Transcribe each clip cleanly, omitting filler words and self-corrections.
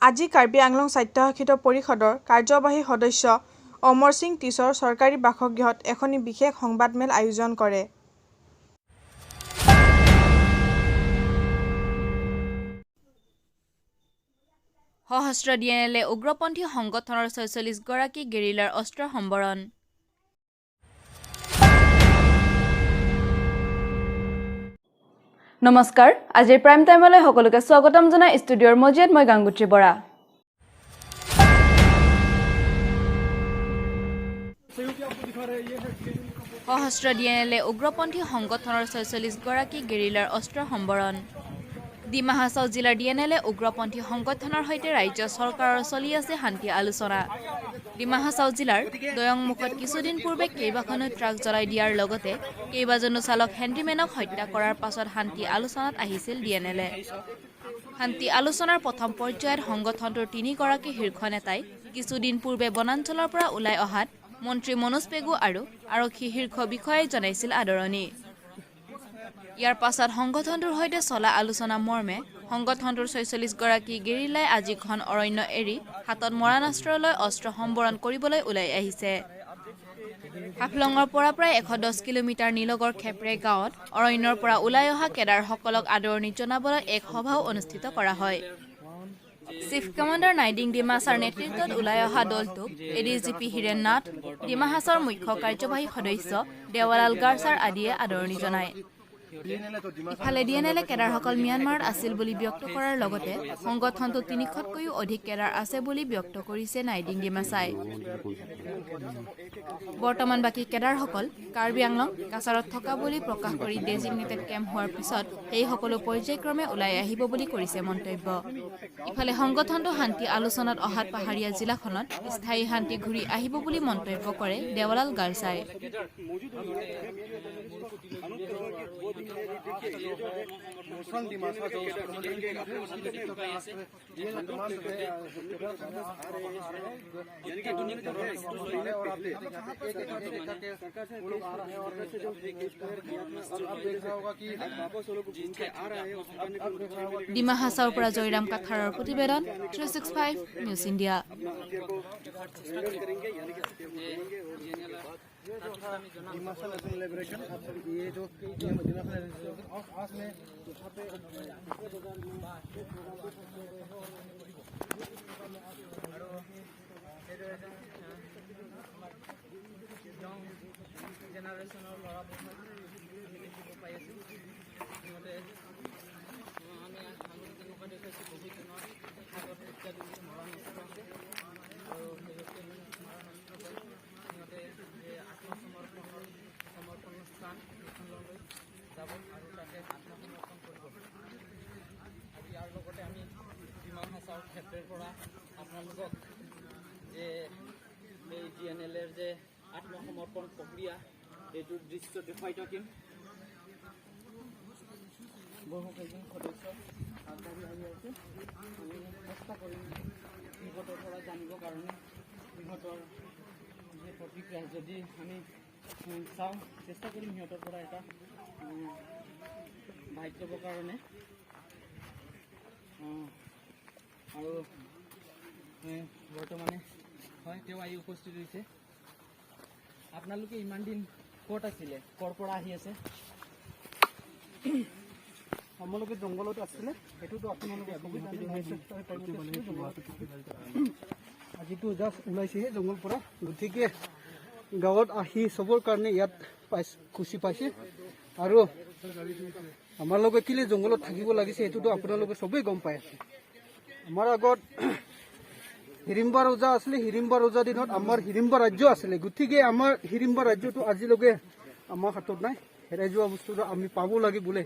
আজি কাৰ্বি আংলং স্বায়ত্তশাসিত পৰিষদৰ কাৰ্যবাহী সদস্য অমৰছিং তিছ'ৰ চৰকাৰী বাসগৃহত এখনি বিশেষ সংবাদমেল আয়োজন কৰে। সশস্ত্ৰ ডিএনএলে উগ্ৰপন্থী সংগঠনৰ 46 গৰাকী গেৰিলাৰ অস্ত্ৰ সম্বৰণ। নমস্কাৰ, আজিৰ প্ৰাইম টাইমলৈ সকলোকে স্বাগতম জনাই ষ্টুডিঅ'ৰ মজিয়াত মই গাংগুত্ৰী বৰা। সশস্ত্ৰ ডিএনএলে উগ্ৰপন্থী সংগঠনৰ 46 গৰাকী গেৰিলাৰ অস্ত্ৰ সম্বৰণ। ডিমা হাছাও জিলাৰ ডিএনএলে উগ্ৰপন্থী সংগঠনৰ সৈতে ৰাজ্য চৰকাৰৰ চলি আছে শান্তি আলোচনা। ডিমা হাছাও জিলাৰ দয়ংমুখত কিছুদিন পূৰ্বে কেইবাখনো ট্ৰাক জ্বলাই দিয়াৰ লগতে কেইবাজনো চালক হেণ্ডিমেনক হত্যা কৰাৰ পাছত শান্তি আলোচনাত আহিছিল ডিএনএলে। শান্তি আলোচনাৰ প্ৰথম পৰ্যায়ত সংগঠনটোৰ তিনিগৰাকী শীৰ্ষ নেতাই কিছুদিন পূৰ্বে বনাঞ্চলৰ পৰা ওলাই অহাত মন্ত্ৰী মনোজ পেগু আৰু আৰক্ষী শীৰ্ষ বিষয়াই জনাইছিল আদৰণি। ইয়াৰ পাছত সংগঠনটোৰ সৈতে চলা আলোচনা মৰ্মে সংগঠনটোৰ 46 গৰাকী গেৰিলাই আজি ঘন অৰণ্য এৰি হাতত মৰণাস্ত্ৰ লৈ অস্ত্ৰ সম্বৰণ কৰিবলৈ ওলাই আহিছে। হাফলঙৰ পৰা প্ৰায় 110 কিলোমিটাৰ নিলগৰ খেপৰে গাঁৱত অৰণ্যৰ পৰা ওলাই অহা কেডাৰসকলক আদৰণি জনাবলৈ এক সভাও অনুষ্ঠিত কৰা হয়। চিফ কমাণ্ডাৰ নাইডিং ডিমাছাৰ নেতৃত্বত ওলাই অহা দলটোক এডিজিপি হীৰেণ নাথ, ডিমা হাছাওৰ মুখ্য কাৰ্যবাহী সদস্য দেৱালাল গাৰ্চাৰ আদিয়ে আদৰণি জনায়। ইফালে ডিএনএলে কেডাৰসকল ম্যানমাৰত আছিল বুলি ব্যক্ত কৰাৰ লগতে সংগঠনটোত 300তকৈও অধিক কেডাৰ আছে বুলি ব্যক্ত কৰিছে নাইডিং ডিমাছাই। বৰ্তমান বাকী কেডাৰসকল কাৰ্বি আংলং, কাছাৰত থকা বুলি প্ৰকাশ কৰি ডেজিগনেটেড কেম্প হোৱাৰ পিছত সেই সকলো পৰ্যায়ক্ৰমে ওলাই আহিব বুলি কৰিছে মন্তব্য। ইফালে সংগঠনটো শান্তি আলোচনাত অহাত পাহাৰীয়া জিলাখনত স্থায়ী শান্তি ঘূৰি আহিব বুলি মন্তব্য কৰে দেৱালাল গাৰ্চাই। ডিমা হাছাওৰ পৰা জয়ৰাম কাথাৰৰ প্ৰতিবেদন, 365 news India. Dimasa national liberation, ये जो डिमासा नेशनल आस में यहाँ पे। আৰু সেইটো এজন য়ং জেনেৰেশ্যনৰ ল'ৰাবোৰ আমি দেখিব পাই আছোঁ। সিহঁতে আমি আগতে যেনেকুৱা দেখুৱাইছোঁ, বহুজনৰ হাতত অত্যাধুনিক মৰণাস্ত্ৰ আছে আৰু সেই অত্যাধুনিক মাৰণাস্ত্ৰ লৈ সিহঁতে এই আত্মসমৰ্পণৰ সমৰ্পণৰ স্থান সেইখনলৈ যাব আৰু তাতে আত্মসমৰ্পণ কৰিব। আৰু ইয়াৰ লগতে আমি ডিমা হাছাওৰ ক্ষেত্ৰৰ পৰা আপোনালোকক যে এই ডিএনএলৰ যে আত্মসমৰ্পণ প্ৰক্ৰিয়া, এইটোৰ দৃশ্য দেখুৱাই থাকিম। বহুকেইজন সদস্য আগবাঢ়ি আহি আছে। আমি চেষ্টা কৰিম সিহঁতৰ পৰা জানিবৰ কাৰণে, সিহঁতৰ যে প্ৰতিক্ৰিয়া যদি আমি চাওঁ, চেষ্টা কৰিম সিহঁতৰ পৰা এটা বাইট ল'বৰ কাৰণে। আৰু বৰ্তমানে হয়, তেওঁ আহি উপস্থিত হৈছে। আপোনালোকে ইমান দিন ক'ত আছিলে? ক'ৰ পৰা আহি আছে? আমালোকে জংঘলত আছিলে, সেইটোতো আপোনালোকে চবেই জানে। জংঘলত। আজিতো জাষ্ট ওলাইছেহে জংঘল পৰা। গতিকে গাঁৱত আহি চবৰ কাৰণে ইয়াত পাই খুচি পাইছে। আৰু আমাৰ লগত কেলে জংঘলত থাকিব লাগিছে, সেইটোতো আপোনালোকে চবেই গম পাই আছে। আমাৰ আগত হিৰিম্বা ৰজা আছিলে। হিৰিম্বা ৰজা দিনত আমাৰ হিৰিম্বা ৰাজ্য আছিলে। গতিকে আমাৰ হিৰিম্বা ৰাজ্যটো আজিলৈকে আমাৰ হাতত নাই। হেৰাই যোৱা বস্তুটো আমি পাব লাগে বোলে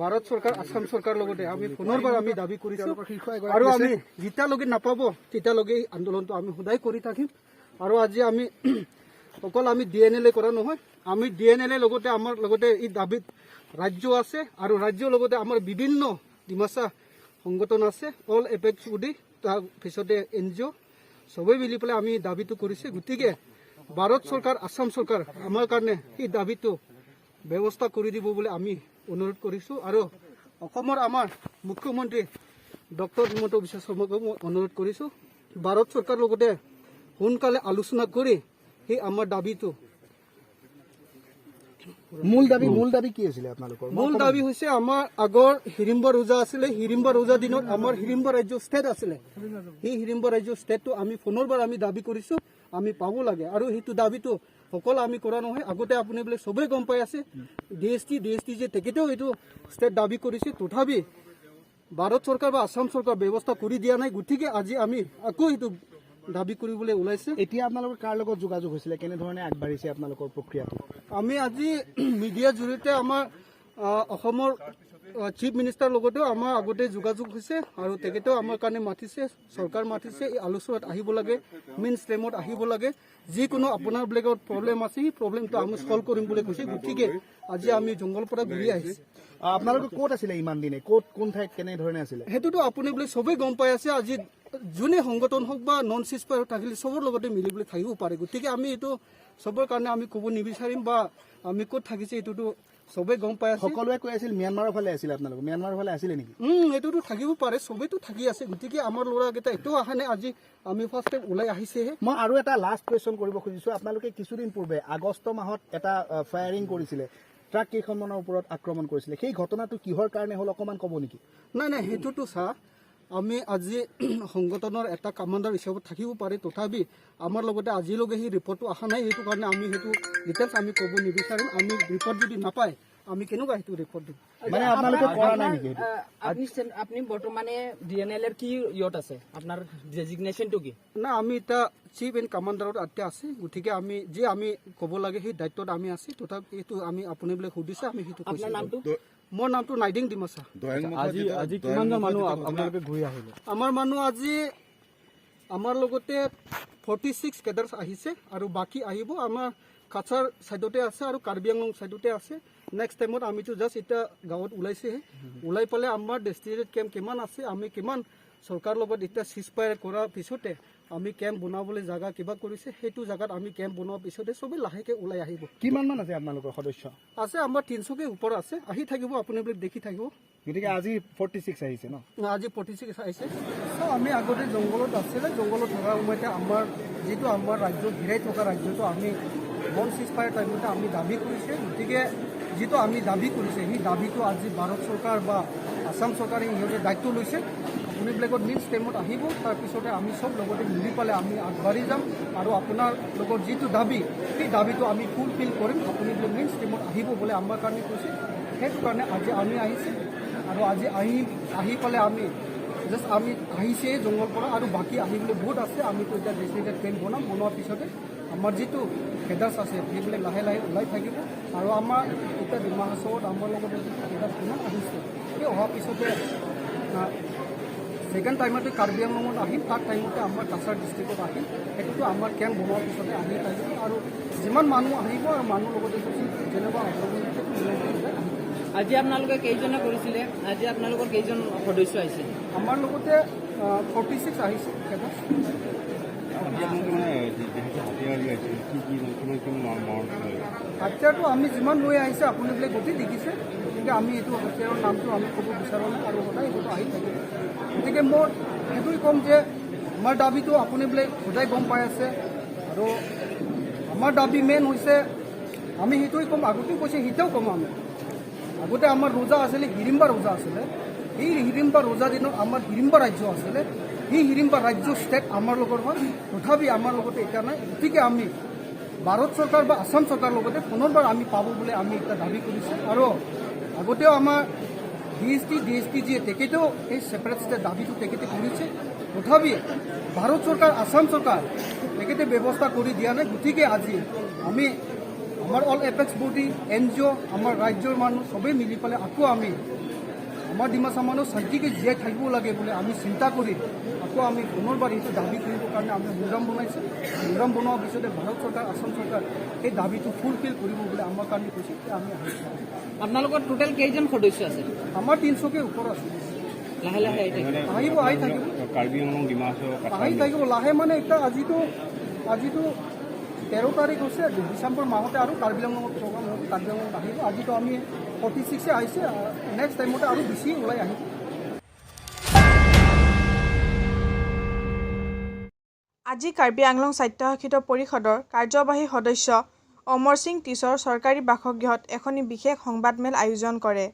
ভাৰত চৰকাৰ, আছাম চৰকাৰ লগতে আমি পুনৰবাৰ আমি দাবী কৰিছো। আৰু আমি যেতিয়ালৈকে নাপাব, তেতিয়ালৈকে এই আন্দোলনটো আমি সদায় কৰি থাকিম। আৰু আজি আমি অকল আমি ডিএনএল এ কৰা নহয়, আমি ডিএনএল এ লগতে আমাৰ লগতে এই দাবীত ৰাজ্য আছে আৰু ৰাজ্যৰ লগতে আমাৰ বিভিন্ন ডিমাচা সংগঠন আছে, অল এপেক্স বডি, তাৰপিছতে এনজিঅ', চবেই মিলি পেলাই আমি দাবীটো কৰিছে। গতিকে ভাৰত চৰকাৰ, আছাম চৰকাৰ আমাৰ কাৰণে সেই দাবীটো ব্যৱস্থা কৰি দিব বুলি আমি অনুৰোধ কৰিছোঁ। আৰু অসমৰ আমাৰ মুখ্যমন্ত্ৰী ডক্টৰ হিমন্ত বিশ্ব শৰ্মাকো মই অনুৰোধ কৰিছোঁ, ভাৰত চৰকাৰৰ লগতে সোনকালে আলোচনা কৰি সেই আমাৰ দাবীটো। মূল দাবী কি আছিলে আপোনালোকৰ? মূল দাবী হৈছে, আমাৰ আগৰ হিৰিম্বা ৰজা আছিলে। হিৰিম্বা ৰজা দিনত আমাৰ হিৰিম্বা ৰাজ্য ষ্টেট আছিলে। সেই হিৰিম্বা ৰাজ্য ষ্টেটটো আমি পুনৰবাৰ আমি দাবী কৰিছো, আমি পাব লাগে। আৰু সেইটো দাবীটো সকলো আমি কৰা নহয়। আগতে আপুনি বোলে চবেই গম পাই আছে, ডি এছ টি যে তেখেতেও এইটো ষ্টেট দাবী কৰিছে। তথাপি ভাৰত চৰকাৰ বা আছাম চৰকাৰ ব্যৱস্থা কৰি দিয়া নাই। গতিকে আজি আমি আকৌ সেইটো দাবী কৰিবলৈ ওলাইছে। এতিয়া আপোনালোকৰ কাৰ লগত যোগাযোগ হৈছিলে? কেনেধৰণে আগবাঢ়িছে আপোনালোকৰ প্ৰক্ৰিয়াটো? আমি আজি মিডিয়াৰ জৰিয়তে আমাৰ অসমৰ চিফ মিনিষ্টাৰ লগতেও আমাৰ আগতে যোগাযোগ হৈছে আৰু তেখেতেও আমাৰ কাৰণে মাতিছে, চৰকাৰ মাতিছে, এই আলোচনাত আহিব লাগে, মেইন ষ্ট্ৰীমত আহিব লাগে, যিকোনো আপোনাৰ বিলাকত প্ৰব্লেম আছে, সেই প্ৰব্লেমটো আমি চল্ভ কৰিম বুলি কৈছে। গতিকে আজি আমি জংঘলৰ পৰা ঘূৰি আহিছে। আপোনালোকে ক'ত আছিলে ইমান দিনে? ক'ত, কোন ঠাইত, কেনেধৰণে আছিলে? সেইটোতো আপুনি বোলে চবেই গম পাই আছে। আজি যোনে সংগঠন হওক বা নন চিজফায়াৰ থাকিলে চবৰ লগতে মিলি পেলাই থাকিব পাৰে। গতিকে আমি এইটো চবৰ কাৰণে আমি ক'ব নিবিচাৰিম বা আমি ক'ত থাকিছে এইটোতো চবেই গম পাই আছে। সকলোৱে কৈ আছিল ম্যানমাৰৰ ফালে আছিলে। আপোনালোক ম্যানমাৰৰ ফালে আছিলে নেকি? এইটোতো থাকিব পাৰে, চবেইতো থাকি আছে। গতিকে আমাৰ ল'ৰাকেইটা এইটোও অহা নাই। আজি আমি ফাৰ্ষ্ট টাইম ওলাই আহিছেহে। মই আৰু এটা লাষ্ট কুৱেশ্যন কৰিব খুজিছো। আপোনালোকে কিছুদিন পূৰ্বে আগষ্ট মাহত এটা ফায়াৰিং কৰিছিলে, ট্ৰাক কেইখনমানৰ ওপৰত আক্ৰমণ কৰিছিলে। সেই ঘটনাটো কিহৰ কাৰণে হ'ল, অকণমান ক'ব নেকি? নাই নাই সেইটোতো চা, আমি আজি সংগঠনৰ এটা কামাণ্ডাৰ হিচাপত থাকিব পাৰে, তথাপি আমাৰ লগতে আজিলৈকে সেই ৰিপৰ্টটো অহা নাই। সেইটো কাৰণে আমি সেইটো ডিটেইলছ আমি ক'ব নিবিচাৰিম। আমি ৰিপৰ্ট যদি নাপায়, আমি কেনেকুৱা সেইটো ৰিপৰ্ট দিম? মানে আপোনালোকে কৰা নাই নেকি সেইটো? আপুনি বৰ্তমানে ডিএনএল এৰ কি ইয়ত আছে? আপোনাৰ ডেজিগনেশ্যনটো কি? না, আমি এতিয়া চিফ এণ্ড কামাণ্ডাৰত এতিয়া আছে। গতিকে আমি যে আমি ক'ব লাগে, সেই দায়িত্বত আমি আছে। তথাপি এইটো আমি আপুনি বোলে সুধিছে, আমি সেইটো কৈছোঁ। আপোনাৰ নামটো? মোৰ নামটো নাইডিং ডিমাচা। আজি কিমানজন মানুহ আপোনালোকে ঘূৰি আহিলে? আমাৰ মানুহ আজি আমাৰ লগতে 46 কেডাৰ্ছ আহিছে আৰু বাকী আহিব। আমাৰ কাছাৰ ছাইডতে আছে আৰু কাৰ্বি আংলং ছাইডতে আছে। নেক্সট টাইমত আমিতো জাষ্ট এতিয়া গাঁৱত ওলাইছেহে। ওলাই পেলাই আমাৰ ডেষ্টিনেটেড কেম্প কিমান আছে, আমি কিমান চৰকাৰৰ লগত এতিয়া চিজ ফায়াৰ কৰাৰ পিছতে আমি কেম্প বনাবলৈ জাগা কিবা কৰিছে, সেইটো জাগাত আমি কেম্প বনোৱাৰ পিছতে চবেই লাহেকৈ ওলাই আহিব। কিমান মান আছে আপোনালোকৰ সদস্য? আছে, আমাৰ 300কে ওপৰত আছে। আহি থাকিব, আপুনি বোলে দেখি থাকিব। গতিকে আজি 46 আহিছে ন? আজি 46 আহিছে। চ' আমি আগতে জংঘলত আছিলে। জংঘলত থকাৰ সময়তে আমাৰ যিটো আমাৰ ৰাজ্য ঘিৰাই থকা ৰাজ্যটো আমি বন চিজ ফায়াৰ টাইমতে আমি দাবী কৰিছে। গতিকে যিটো আমি দাবী কৰিছে, সেই দাবীটো আজি ভাৰত চৰকাৰ বা আছাম চৰকাৰে সিহঁতে দায়িত্ব লৈছে। আপুনি বিলাকত মেইন ষ্ট্ৰীমত আহিব, তাৰপিছতে আমি চব লগতে মিলি পেলাই আমি আগবাঢ়ি যাম আৰু আপোনাৰ লগত যিটো দাবী, সেই দাবীটো আমি ফুলফিল কৰিম। আপুনি বোলে মেইন ষ্ট্ৰীমত আহিব বোলে আমাৰ কাৰণে কৈছে। সেইটো কাৰণে আজি আমি আহিছে আৰু আজি আহি আহি পেলাই আমি জাষ্ট আমি আহিছে জংঘল পৰা আৰু বাকী আহিবলৈ বহুত আছে। আমিতো এতিয়া ডেষ্টিনেটেড কেম্প বনাম। বনোৱাৰ পিছতে আমাৰ যিটো কেডাৰ্ছ আছে, সেইবিলাক লাহে লাহে ওলাই থাকিব। আৰু আমাৰ এতিয়া ডিমা হাছাওত আমাৰ লগত যিটো কেডাৰ্ছ কিমান আহিছে, সেই অহাৰ পিছতে ছেকেণ্ড টাইমতে কাৰ্বি আংলঙত আহিম, থাৰ্ড টাইমতে আমাৰ কাছাৰ ডিষ্ট্ৰিক্টত আহিম। সেইটোতো আমাৰ কেম্প বনোৱাৰ পিছতে আহি থাকিব আৰু যিমান মানুহ আহিব আৰু মানুহৰ লগতে যেনেকুৱা অগ্ৰগতি, সেইটো আহিব। আজি আপোনালোকে কেইজনে কৰিছিলে? আজি আপোনালোকৰ কেইজন সদস্য আহিছে? আমাৰ লগতে 46 আহিছে কেডাৰ্ছ। আজি আপোনালোকে মানে যিহেতু হাতিয়াৰ লৈ আহিছে, কি কি, কিমান কিমান মাৰণ? হাতিয়াৰটো আমি যিমান লৈ আহিছে, আপুনি বোলে গোটেই দেখিছে। গতিকে আমি এইটো হাতিয়াৰৰ নামটো আমি ক'ব বিচৰা নাই আৰু সদায় এইটো আহি থাকিব। গতিকে মই সেইটোৱে ক'ম যে আমাৰ দাবীটো আপুনি বোলে সদায় গম পাই আছে। আৰু আমাৰ দাবী মেইন হৈছে, আমি সেইটোৱে ক'ম, আগতেও কৈছে, এতিয়াও ক'ম। আমি আগতে আমাৰ ৰজা আছিলে, হিৰিম্বা ৰজা আছিলে। সেই হিৰিম্বা ৰজা দিনত আমাৰ হিৰিম্বা ৰাজ্য আছিলে। সেই হিৰিম্বা ৰাজ্য ষ্টেট আমাৰ লগত হয়, তথাপি আমাৰ লগতে এতিয়া নাই। গতিকে আমি ভাৰত চৰকাৰ বা আছাম চৰকাৰৰ লগতে পুনৰবাৰ আমি পাব বুলি আমি এতিয়া দাবী কৰিছোঁ। আৰু আগতেও আমাৰ ডি এছ টি যিয়ে তেখেতেও এই ছেপাৰেট ষ্টেট দাবীটো তেখেতে কৰিছে। তথাপি ভাৰত চৰকাৰ, আছাম চৰকাৰ তেখেতে ব্যৱস্থা কৰি দিয়া নাই। গতিকে আজি আমি আমাৰ অল এপেক্স বডি, এনজিঅ', আমাৰ ৰাজ্যৰ মানুহ চবেই মিলি পেলাই আকৌ আমি আমাৰ ডিমাচা মানুহ শান্তিকে জীয়াই থাকিব লাগে বুলি আমি চিন্তা কৰি আকৌ আমি পুনৰবাৰ এইটো দাবী কৰিবৰ কাৰণে আমি সংগ্ৰাম বনাইছোঁ। সংগ্ৰাম বনোৱাৰ পিছতে ভাৰত চৰকাৰ, আছাম চৰকাৰ সেই দাবীটো ফুলফিল কৰিব বুলি আমাৰ কাৰণে কৈছে। তেতিয়া আমি আহিছোঁ। আপোনালোকৰ টোটেল কেইজন সদস্য আছে? আমাৰ 300কে ওপৰ আছে। লাহে লাহে আহি থাকিব। আহিব, আহি থাকিব। কাৰ্বি আংলং, ডিমা হাছাও, কাছাৰ? আহি থাকিব লাহে। মানে এতিয়া আজিতো 13 তাৰিখ হৈছে। ডিচেম্বৰ মাহতে আৰু কাৰ্বি আংলঙত প্ৰগ্ৰাম হ'ব, কাৰ্বি আংলঙত আহিব। আজিতো আমি 46-এ আহিছে, নেক্সট টাইমতে আৰু বেছি ওলাই আহিব। আজি কাৰ্বি আংলং স্বায়ত্তশাসিত পৰিষদৰ কাৰ্যবাহী সদস্য অমৰ সিং তিছৰ চৰকাৰী বাসগৃহত এখনি বিশেষ সংবাদমেল আয়োজন কৰে।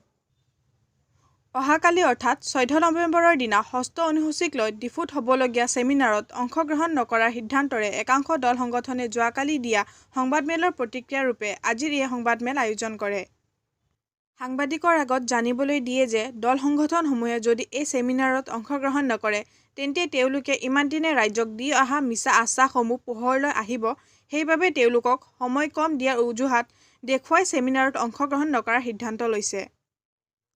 অহাকালি অৰ্থাৎ 14 নৱেম্বৰৰ দিনা ষষ্ঠ অনুসূচীক লৈ ডিফুত হ'বলগীয়া ছেমিনাৰত অংশগ্ৰহণ নকৰাৰ সিদ্ধান্তৰে একাংশ দল সংগঠনে যোৱাকালি দিয়া সংবাদমেলৰ প্ৰতিক্ৰিয়াৰূপে আজিৰ এই সংবাদমেল আয়োজন কৰে। সাংবাদিকৰ আগত জানিবলৈ দিয়ে যে দল সংগঠনসমূহে যদি এই ছেমিনাৰত অংশগ্ৰহণ নকৰে তেন্তে তেওঁলোকে ইমান দিনে ৰাইজক দি অহা মিছা আশ্বাসসমূহ পোহৰলৈ আহিব, সেইবাবে তেওঁলোকক সময় কম দিয়াৰ অজুহাত দেখুৱাই ছেমিনাৰত অংশগ্ৰহণ নকৰাৰ সিদ্ধান্ত লৈছে।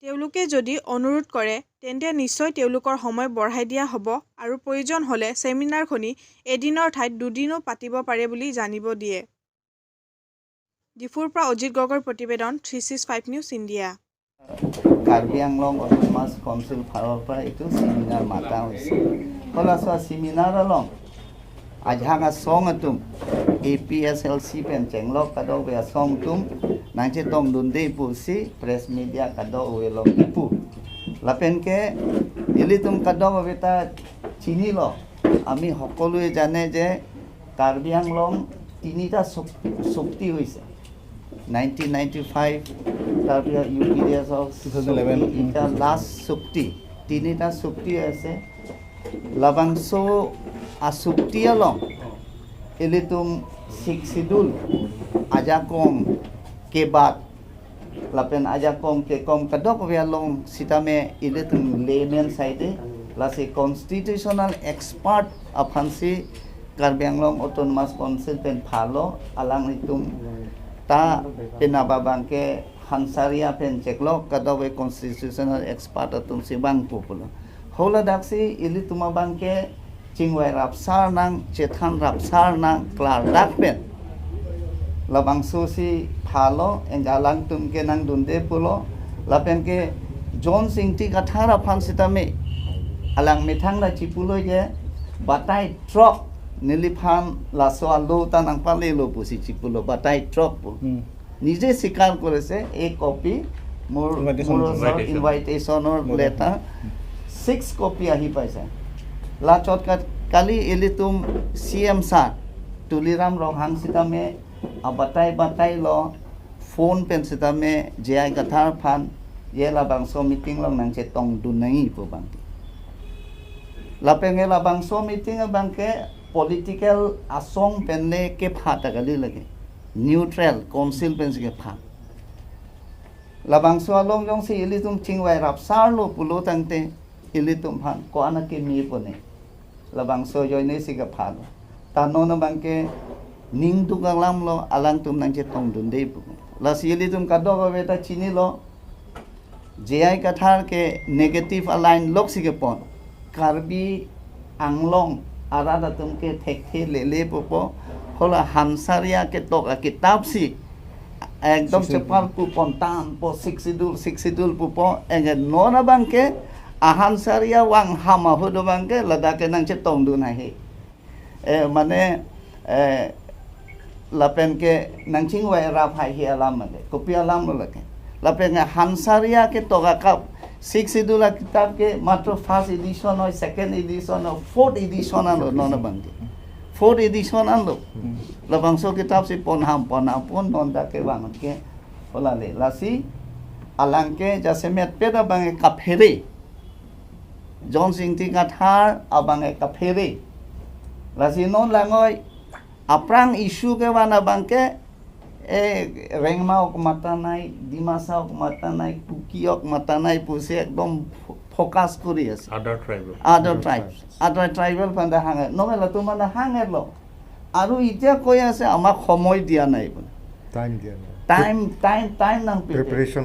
তেওঁলোকে যদি অনুৰোধ কৰে তেন্তে নিশ্চয় তেওঁলোকৰ সময় বঢ়াই দিয়া হ'ব আৰু প্ৰয়োজন হ'লে ছেমিনাৰখনি এদিনৰ ঠাইত দুদিনো পাতিব পাৰে বুলি জানিব দিয়ে। ডিফুৰ পৰা অজিত গগৈৰ প্ৰতিবেদন 365 news India. Karbi Anglong autonomous council ফালৰ পৰা এইটো চেমিনাৰ মাতা হৈছে। খোলা seminar along আঝাঙা song atum APSLC pen chenglok kado be song tum nangche tong dunde pusi press media kado welong ipu lapen ke ilitum kado beta চিনি ল। আমি সকলোৱে জানে যে কাৰ্বি আংলং তিনিটা চুক্তি হৈছে 1995, তাৰপিছত ইউ পি ডি এছৰ 2011, এতিয়া লাষ্ট চুক্তি তিনিটা চুক্তি আছে। লাবাংছ চুক্তি along ilitum six schedule ajakong ke bat lapen ajakong ke kom kadok along sitame ilitum layman side lasi constitutional expert aphansi Karbi Anglong Autonomous Council pen phalo alang itum ta penababangke hansaria pen cheklo kadok constitutional expert atum sibang populo hola daksi ilitum abangke chingwai rapsar nang chethan rapsar nang klar dakpen labangso si phalo engalang tumke nang dunde pulo lapen ke John Singh ti kathara phan sitame alang mithang la chipulo je batai truck niliphan laso alo ta nang pale lo pusi chipulo batai truck pu নিজে স্বীকাৰ কৰিছে। এই copy মোৰ ইনভাইটেশ্যনৰ letter 6 copy আহি পাইছে। লাচত কালি এলিতুম C M sir Tuliram ৰহাং চিতামে বাতাই বাতাই ল phone PAN চিতামে জীয়াই গাথাৰ ফান ye labangso meeting long nang che tong dunai po bangke lapenge labangso meeting bangke political asong penle ke pha tagali lage neutral council pen ke pha labangso along jong si ilitum chingwai rapsar lo pulo tangte ilitum phan ko ana ke mi pone labangso joine si ka pha lo tano na bangke ning tu kanglam lo alang tum nang che tong dundei pu la si ilitum kado ba beta chini lo JI kathar ke negative align lok si ke pon Karbi Anglong arada tum ke thekhe lele popo hola hansaria ke tok a kitab si ekdom chepal pu pontan po six schedule pupo enge nona bangke ahansaria wang hama hudo bangke ladake nang che tong du nahi মানে lapen ke nang chingwai rap hai hi alam male kopi alam lake lapen hansaria ke toga kap six schedule কিতাব কে মাত্র first edition হয় second edition হয় fourth edition আনলো non Banke fourth edition আনলো লবাংশ কিতাব সি পনহাম পনহাম পন নন্দা কে বাংকে ওলালে লাসি আলাংকে যাসে মেট পেদা বাংে কাফেরে জন সিং টি কাথার আবাংে কাফেরে লাসি নন লাঙয় আপ্রাং ইস্যু কে বানা বাংকে এ ৰেংমাওক মাতা নাই, ডিমাচাওক মাতা নাই, কুকিয়ক মাতা নাই, পুছে একদম ফ'কাছ কৰি আছে আদাৰ ট্ৰাইবেল ফাণ্ডে হাঙে নহ'লে তোমাৰ হাঙে ল। আৰু এতিয়া কৈ আছে আমাক সময় দিয়া নাই বোলে, টাইম দিয়া নাই, টাইম টাইম টাইম নাং প্ৰিপাৰেশ্যন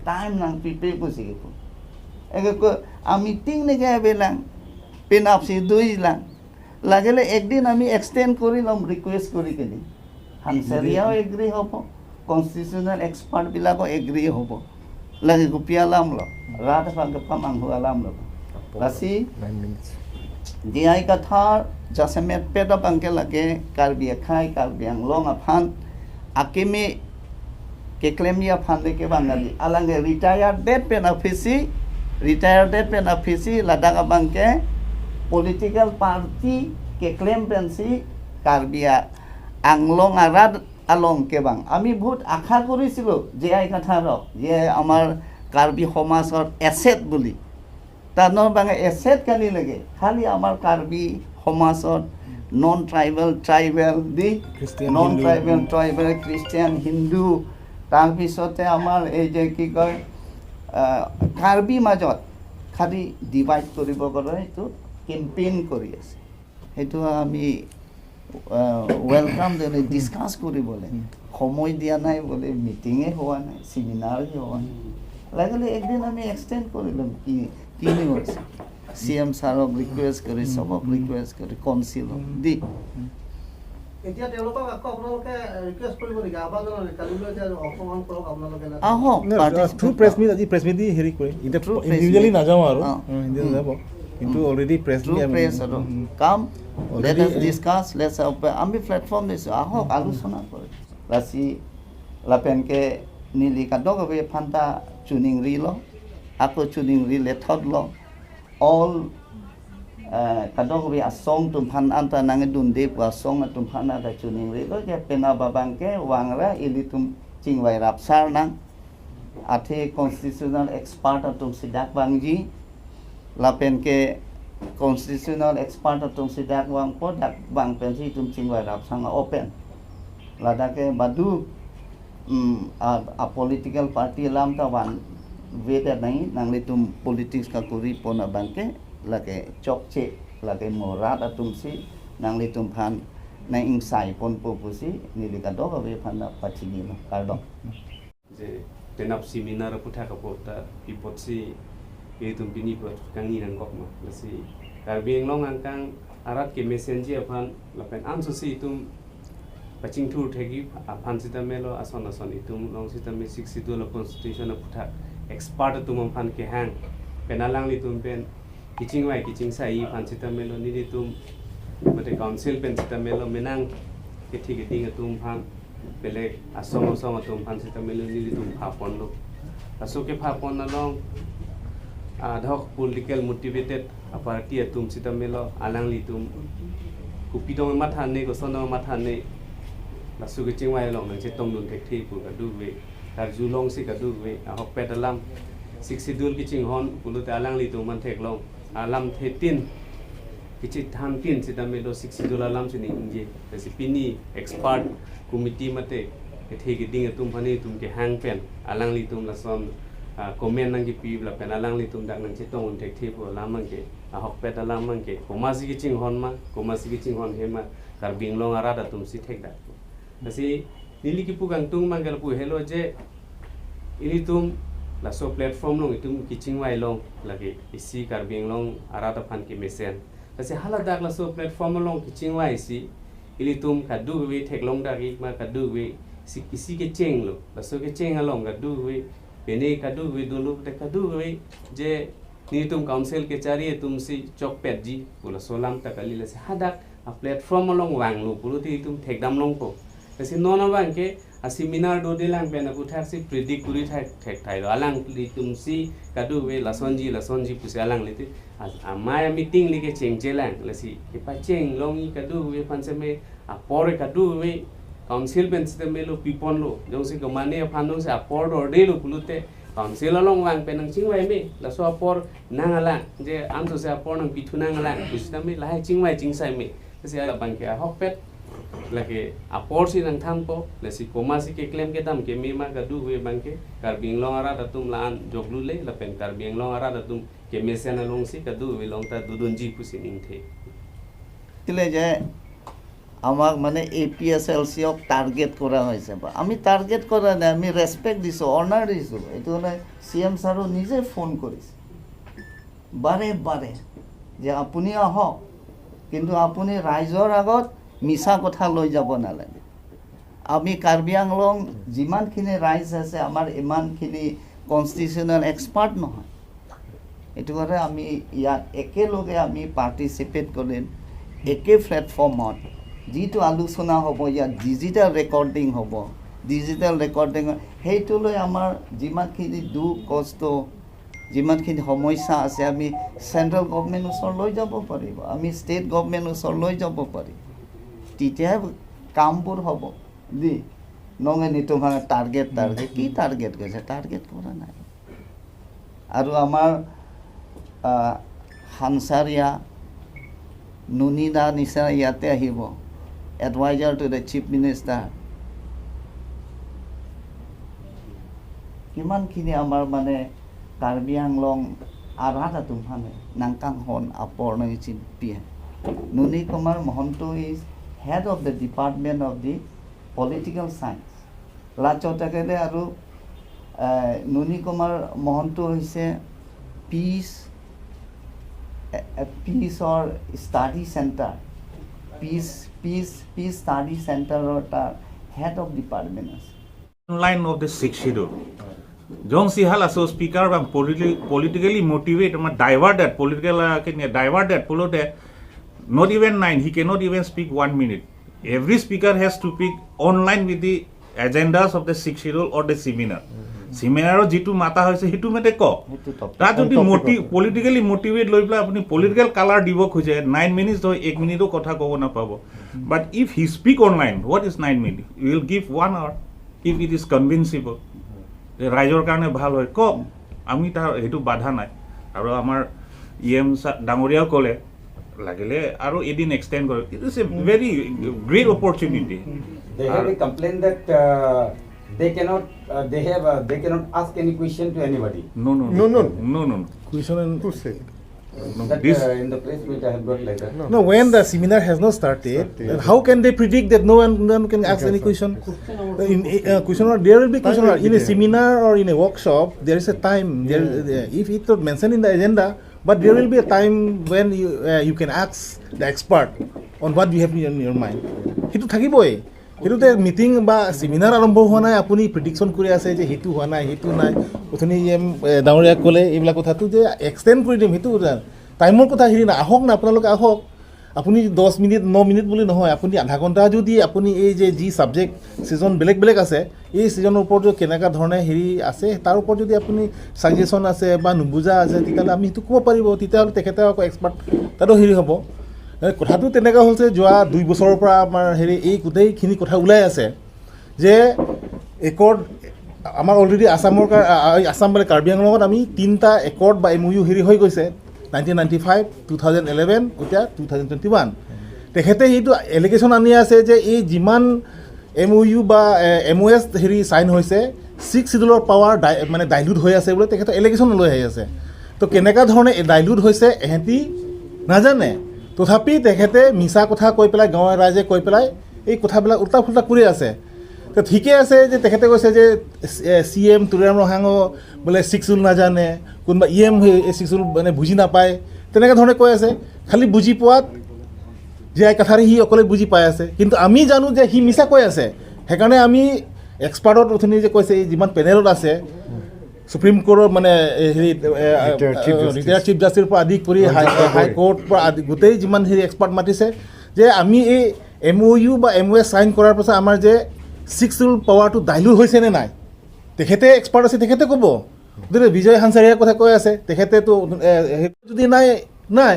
টাইম নাং প্ৰিপেয়াৰ কৈছে আমি টিং নেগে বেলাং পেনাপচি দুই লাং লাগিলে একদিন আমি এক্সটেণ্ড কৰি ল'ম ৰিকুৱেষ্ট কৰি কিনি হানচাৰিয়াও এগ্ৰি হ'ব, কনষ্টিটিউচনেল এক্সপাৰ্টবিলাকো এগ্ৰি হ'ব লাগে গুপি আলাম ল ৰাত গপা মাংস আলাম ল'ব লাচি দিয়াই কথাৰ জাচেমেট পেট বাংকে লাগে কাৰ্বি খাই কাৰ্বি আংলং আফান আকিমি কেক্লেমিয়া ফান কে বাঙালি আলাঙে ৰিটায়াৰ্ড ডেট পেন অফিচি ৰিটায়াৰ্ড ডেট পেন অফিচি লাডাখ বাংকে পলিটিকেল পাৰ্টি কে ক্লেম পেঞ্চি কাৰ্বি আংলং আৰাদ আলং কেবাং। আমি বহুত আশা কৰিছিলোঁ যে আই কাথাৰক যে আমাৰ কাৰ্বি সমাজৰ এছেট বুলি, তাৰ বাঙে এছেট কালি লাগে খালি আমাৰ কাৰ্বি সমাজত নন ট্ৰাইবেল ট্ৰাইবেল দি non tribal tribal Christian Hindu, তাৰপিছতে আমাৰ এই যে কি কয় কাৰ্বি মাজত খালি ডিভাইড কৰিব কাৰণে এইটো কেম্পেইন কৰি আছে। সেইটো আমি welcome দিলে, ডিছকাছ কৰিবলৈ সময় দিয়া নাই বোলে, মিটিঙে হোৱা নাই, চেমিনাৰে হোৱা নাই। লাগিলে একদিন আমি এক্সটেণ্ড কৰি ল'ম, কি কিনো হৈছে। চি এম ছাৰক ৰিকুৱেষ্ট কৰি, চবক ৰিকুৱেষ্ট কৰি কনচিলক দি। এতিয়া তেওঁলোকক আকৌ আপোনালোকে ৰিকুৱেষ্ট কৰিব নেকি, আহ্বান জনাব নেকি কালিলৈ যে অংশগ্ৰহণ কৰক আপোনালোকে? আহক, থ্ৰু প্ৰেছ মিট, আজি প্ৰেছ মিট দি হেৰি কৰিম, ইণ্ডিভিজুৱেলি নাযাওঁ আৰু ইণ্ডিভিজুৱেলি যাব, কিন্তু অলৰেডি প্ৰেছ প্ৰেছ আৰু কাম let us discuss, let's আমি প্লেটফৰ্ম দিছোঁ, আহক আলোচনা কৰি। লাচি লাপেনকে নীলি কাদক ফান্তা চুনিং ৰি ল, আকৌ চুনিং ৰি লেথত ল, all kadok bi asong tumpan anta nang dunde pu asong tumpan anta chuning ri lo ke pena babang ke wangra ili tum chingwai rapsar nang athe constitutional expert atum sidak bangji lapen ke constitutional expert atum sidak wang po dak bang pensi tum chingwai rapsang open ladake badu a political party lam ta wan veda nai nang li tum politics ka kuri pona bangke lage chokche lage morat atum si nang li tum phan na ing sai pon po pusi ni li ka do ka phan na pachini no kardok je tenap seminar putha ka pota ipotsi e tum pini pot kang ni nang kok ma lasi Karbi Anglong angkang arat ke messenger phan lapen anso si tum paching thur thegi phan sita melo ason ason itum long sita me six schedule constitution putha expert tum phan ke hang penalang li tum pen kiching wai kiching sai phan sita melo ni tum mate council pen sita melo menang ke thi ke ding tum phan belek asong asong tum phan sita melo ni tum pha pon lo aso ke pha pon na long adhok political motivated party tum sita melo alang li tum kupidong matha ne ko sono matha ne lasu ke ching wai long nang che tong dun thek thi pu ka du we kar ju long si ka du we ahok pet alam six schedule ki ching hon pulute alang li tum man thek long alam the tin kichi tham tin sita melo six schedule alam sini inje tasi pini expert committee mate ke the ke ding tum phani tum ke hang pen alang li tum lason comment nang ki pi la pen alang li tum dak nang che tong thek thi pu alam mang ke ahok pet alam mang ke komasi ki ching hon ma komasi ki ching hon he ma kar bing long arada tum si thek dak tasi nili ki pu kang tung mang ke pu hello je ili tum laso platform long itum kiching wai long lagi isi Karbi Anglong arada phan ki mesen tasi hala dak laso platform long kiching wai si ili tum kadu we thek long dagi ma kadu we si isi ke cheng lo laso ke cheng along kadu we pene kadu we dulu te kadu we je ni tum council ke chari tum si chok pet ji pula solam takali lasi hadak a platform long wang lo pulu ti tum thek dam long ko tasi nona bang ke a seminar do dilang pen aku thak si predict kuri thak thek thai lo alang li tum si kadu we lasonji pusi alang li ti amaya meeting li ke cheng chelang lasi ke pa cheng long i kadu we phan se me a por kadu we council pen se me lo pipon lo jong si kamane phan dong se a por do de lo pulute council along wang pen nang ching wai me la so por nang ala je am so se a por nang pithu nang ala pusi me la ching wai ching sai me se ala bang ke a hok pet lagi apor si nang thampo lesi koma si ke claim ke dam ke mema ka du we bangke Karbi Anglong ara datum laan joglu le lapen Karbi Anglong ara datum ke mesen along si ka du we long ta dudun ji pusi ning the tile je আমাক মানে A P S L চিক target কৰা হৈছে। আমি target কৰা নাই, আমি respect দিছোঁ, অনাৰ দিছোঁ। এইটো মানে চি এম ছাৰো নিজে ফোন কৰিছে বাৰে বাৰে যে আপুনি আহক, কিন্তু আপুনি ৰাইজৰ আগত মিছা কথা লৈ যাব নালাগে। আমি কাৰ্বি আংলং যিমানখিনি ৰাইজ আছে আমাৰ ইমানখিনি কনষ্টিটিউশ্যনেল এক্সপাৰ্ট নহয়, এইটো কাৰণে আমি ইয়াত একেলগে আমি পাৰ্টিচিপেট কৰিম একে প্লেটফৰ্মত। যিটো আলোচনা হ'ব ইয়াত ডিজিটেল ৰেকৰ্ডিং হ'ব, ডিজিটেল ৰেকৰ্ডিং সেইটোলৈ আমাৰ যিমানখিনি দুখ কষ্ট যিমানখিনি সমস্যা আছে আমি চেণ্ট্ৰেল গভমেণ্ট ওচৰ লৈ যাব পাৰিব, আমি ষ্টেট গভমেণ্ট ওচৰ লৈ যাব পাৰিম, তেতিয়াহে কামবোৰ হ'ব। দি নঙে তোমাৰ টাৰ্গেট টাৰ্গেট কি টাৰ্গেট কৰিছে, টাৰ্গেট কৰা নাই। আৰু আমাৰ সানচাৰীয়া নুনিদা নিচিনা ইয়াতে আহিব, adviser to the chief minister. কিমানখিনি আমাৰ মানে কাৰ্বি আংলং আৰাধা তুমহানে নাংকাং হন আপৰ চিম্পিয়ে। Nuni Kumar Mahanta is head of the department of the political science. লাচতাকেলে আৰু নুনি কুমাৰ মহন্ত হৈছে পিচৰ study centre, peace peace peace study চেণ্টাৰৰ তাৰ হেড অফ ডিপাৰ্টমেণ্ট আছে। Line of the six schedule. Jong Sihal aso speaker bang politically motivate ma divert that political divert that follow that not even 9 he cannot even speak 1 minute. Every speaker has to pick online with the agendas of the six schedule or the seminar. Seminar jitu mata hoise hitu mete ko ta jodi politically motivate loi pela apuni political color dibo khuje 9 minutes hoy 1 minute o kotha kobo na pabo. But if he speak online, what is 9 minutes? We will give 1 hour if it is convincible. ৰাইজৰ কাৰণে ভাল হয় কওক, আমি তাৰ সেইটো বাধা নাই। আৰু আমাৰ ই এম ডাঙৰীয়াও ক'লে লাগিলে আৰু এদিন এক্সটেণ্ড কৰে। It is a very great opportunity. They have a complaint that they cannot they cannot ask any question to anybody. No no no no no no question and to say. No, that, this in the press meet I have got later. No. No, when the seminar has not started, then how can they predict that no one can ask any question? In question or there will be question or in a seminar or in a workshop there is a time. There, if it's not mentioned in the agenda, but there will be a time when you you can ask the expert on what you have in your mind. সেইটো থাকিবই। সেইটোতে meeting বা seminar আৰম্ভ হোৱা নাই, আপুনি প্ৰিডিকশ্যন কৰি আছে যে সেইটো হোৱা নাই, সেইটো নাই। অথনি এম ডাঙৰীয়াক ক'লে এইবিলাক কথাটো যে এক্সটেণ্ড কৰি দিম, সেইটো টাইমৰ কথা হেৰি নাই। আহক না, আপোনালোকে আহক। আপুনি 10 মিনিট 9 মিনিট বুলি নহয়, আপুনি আধা ঘণ্টা যদি আপুনি এই যে যি ছাবজেক্ট ছিজন বেলেগ বেলেগ আছে, এই ছিজনৰ ওপৰত কেনেকুৱা ধৰণে হেৰি আছে তাৰ ওপৰত যদি আপুনি ছাজেশ্যন আছে বা নুবুজা আছে, তেতিয়াহ'লে আমি সেইটো ক'ব পাৰিব। তেতিয়াহ'লে তেখেতে আকৌ এক্সপাৰ্ট তাতো হেৰি হ'ব। কথাটো তেনেকুৱা হৈছে, যোৱা 2 বছৰৰ পৰা আমাৰ হেৰি এই গোটেইখিনি কথা ওলাই আছে যে একৰ্ড আমাৰ অলৰেডি আছামৰ আছাম মানে কাৰ্বি আংলঙত আমি 3টা একৰ্ড বা এম ইউ হেৰি হৈ গৈছে, 1995, 2011, এতিয়া 2021। তেখেতে সেইটো এলিগেশ্যন আনি আছে যে এই যিমান এম অ' ইউ বা এম অ' এছ হেৰি চাইন হৈছে, 6 চিডিউলৰ পাৱাৰ মানে ডাইলুট হৈ আছে বোলে তেখেতে এলিগেশ্যন লৈ আহি আছে। তো কেনেকুৱা ধৰণে ডাইলুট হৈছে এহেঁতি নাজানে, তথাপি তেখেতে মিছা কথা কৈ পেলাই গাঁৱৰ ৰাইজে কৈ পেলাই এই কথাবিলাক উল্টা ফুল্টা কৰি আছে। তো ঠিকে আছে যে তেখেতে কৈছে যে চি এম তুলিৰাম ৰহাঙো বোলে 6 চিডিউল নাজানে, কোনোবা ই এম 6 চিডিউল মানে বুজি নাপায়, তেনেকুৱা ধৰণে কৈ আছে। খালি বুজি পোৱাত যে কথাৰে সি অকলে বুজি পাই আছে, কিন্তু আমি জানো যে সি মিছা কৈ আছে। সেইকাৰণে আমি এক্সপাৰ্টত অথনি যে কৈছে এই যিমান পেনেলত আছে সুপ্ৰিম কোৰ্টৰ মানে হেৰি ৰিটায়াৰ্ড চিফ জাষ্টিছৰ পৰা আদি কৰি হাইকোৰ্ট পৰা আদি গোটেই যিমান হেৰি এক্সপাৰ্ট মাতিছে যে আমি এই এম অ' ইউ বা এম অ' এছ চাইন কৰাৰ পাছত আমাৰ যে 6 চিডিউল পাৱাৰটো ডাইলুট হৈছে নে নাই, তেখেতে এক্সপাৰ্ট আছে, তেখেতে ক'ব। গতিকে বিজয় হানচাৰিয়াৰ কথা কৈ আছে, তেখেতেতো যদি নাই নাই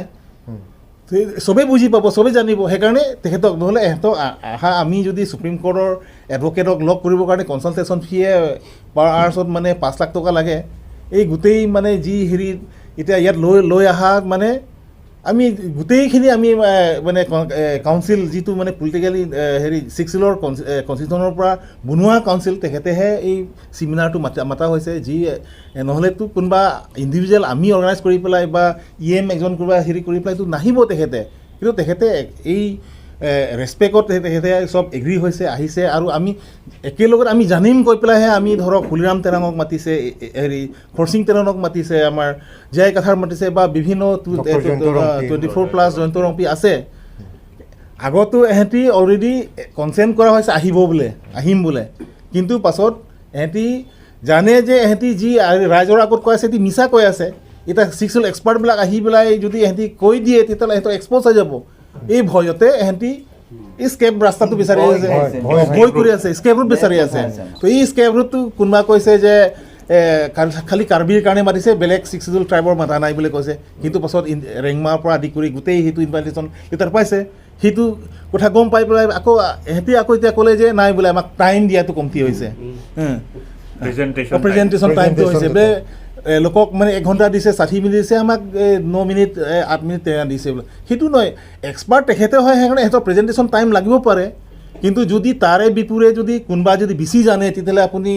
চবেই বুজি পাব, চবেই জানিব। সেইকাৰণে তেখেতক নহ'লে এহঁতক আহা আমি যদি সুপ্ৰিম কোৰ্টৰ এডভকেটক লগ কৰিবৰ কাৰণে কনচালটেশ্যন ফিয়ে পাৰ আৱাৰ্ছত মানে 5 লাখ টকা লাগে। এই গোটেই মানে যি হেৰি এতিয়া ইয়াত লৈ লৈ অহা মানে আমি গোটেইখিনি আমি মানে কাউন্সিল যিটো মানে পলিটিকেলি হেৰি 6 চিডিউলৰ কনষ্টিটিউশ্যনৰ পৰা বনোৱা কাউন্সিল, তেখেতেহে এই চেমিনাৰটো মাতা হৈছে। যি নহ'লেতো কোনোবা ইণ্ডিভিজুৱেল আমি অৰ্গেনাইজ কৰি পেলাই বা ই এম এজন কোনোবা হেৰি কৰি পেলাইতো নাহিব তেখেতে। কিন্তু তেখেতে এই ৰেচপেক্টত তেখেতে চব এগ্ৰী হৈছে, আহিছে। আৰু আমি একেলগত আমি জানিম কৈ পেলাইহে আমি ধৰক খুলিৰাম তেৰাঙক মাতিছে, হেৰি খৰচিং তেৰাঙক মাতিছে, আমাৰ জে আই কাথাৰ মাতিছে, বা বিভিন্ন 24+ জয়ন্ত ৰংপি আছে। আগতো এহেঁতি অলৰেডি কনচেণ্ট কৰা হৈছে আহিব বোলে, আহিম বোলে, কিন্তু পাছত এহেঁতি জানে যে এহেঁতি যি ৰাইজৰ আগত কৈ আছে এহেঁতি মিছা কৈ আছে। এতিয়া 6 চিডিউল এক্সপাৰ্টবিলাক আহি পেলাই যদি এহেঁতি কৈ দিয়ে তেতিয়াহ'লে এহেঁতৰ এক্সপ'জ হৈ যাব। এই ভয়তে এহেঁতি স্কেপ ৰাস্তাটো বিচাৰি আছে, ভয় কৰি আছে, স্কেপ ৰুট বিচাৰি আছে। তো এই স্কেপ ৰুটটো কোনোবা কৈছে যে খালি কাৰ্বিৰ কাৰণে মাতিছে, বেলেগ ছিক্স চিডিউল ট্ৰাইবৰ মাতা নাই বুলি কৈছে। কিন্তু পাছত ৰেংমাৰ পৰা আদি কৰি গোটেই সেইটো ইনভাইটেশ্যন লেটাৰ পাইছে। সেইটো কথা গম পাই পেলাই আকৌ এহেঁতি আকৌ এতিয়া ক'লে যে নাই বোলে আমাক টাইম দিয়াটো কমটি হৈছে, প্ৰেজেণ্টেশ্যন টাইমটো হৈছে বোলে। লোকক মানে 1 ঘণ্টা দিছে, 60 মিনিট দিছে, আমাক 9 মিনিট 8 মিনিট তেনেকৈ দিছে বোলে। সেইটো নহয়, এক্সপাৰ্ট তেখেতে হয়, সেইকাৰণে সিহঁতৰ প্ৰেজেণ্টেশ্যন টাইম লাগিব পাৰে। কিন্তু যদি তাৰে বিপৰীতে যদি কোনোবা যদি বেছি জানে, তেতিয়াহ'লে আপুনি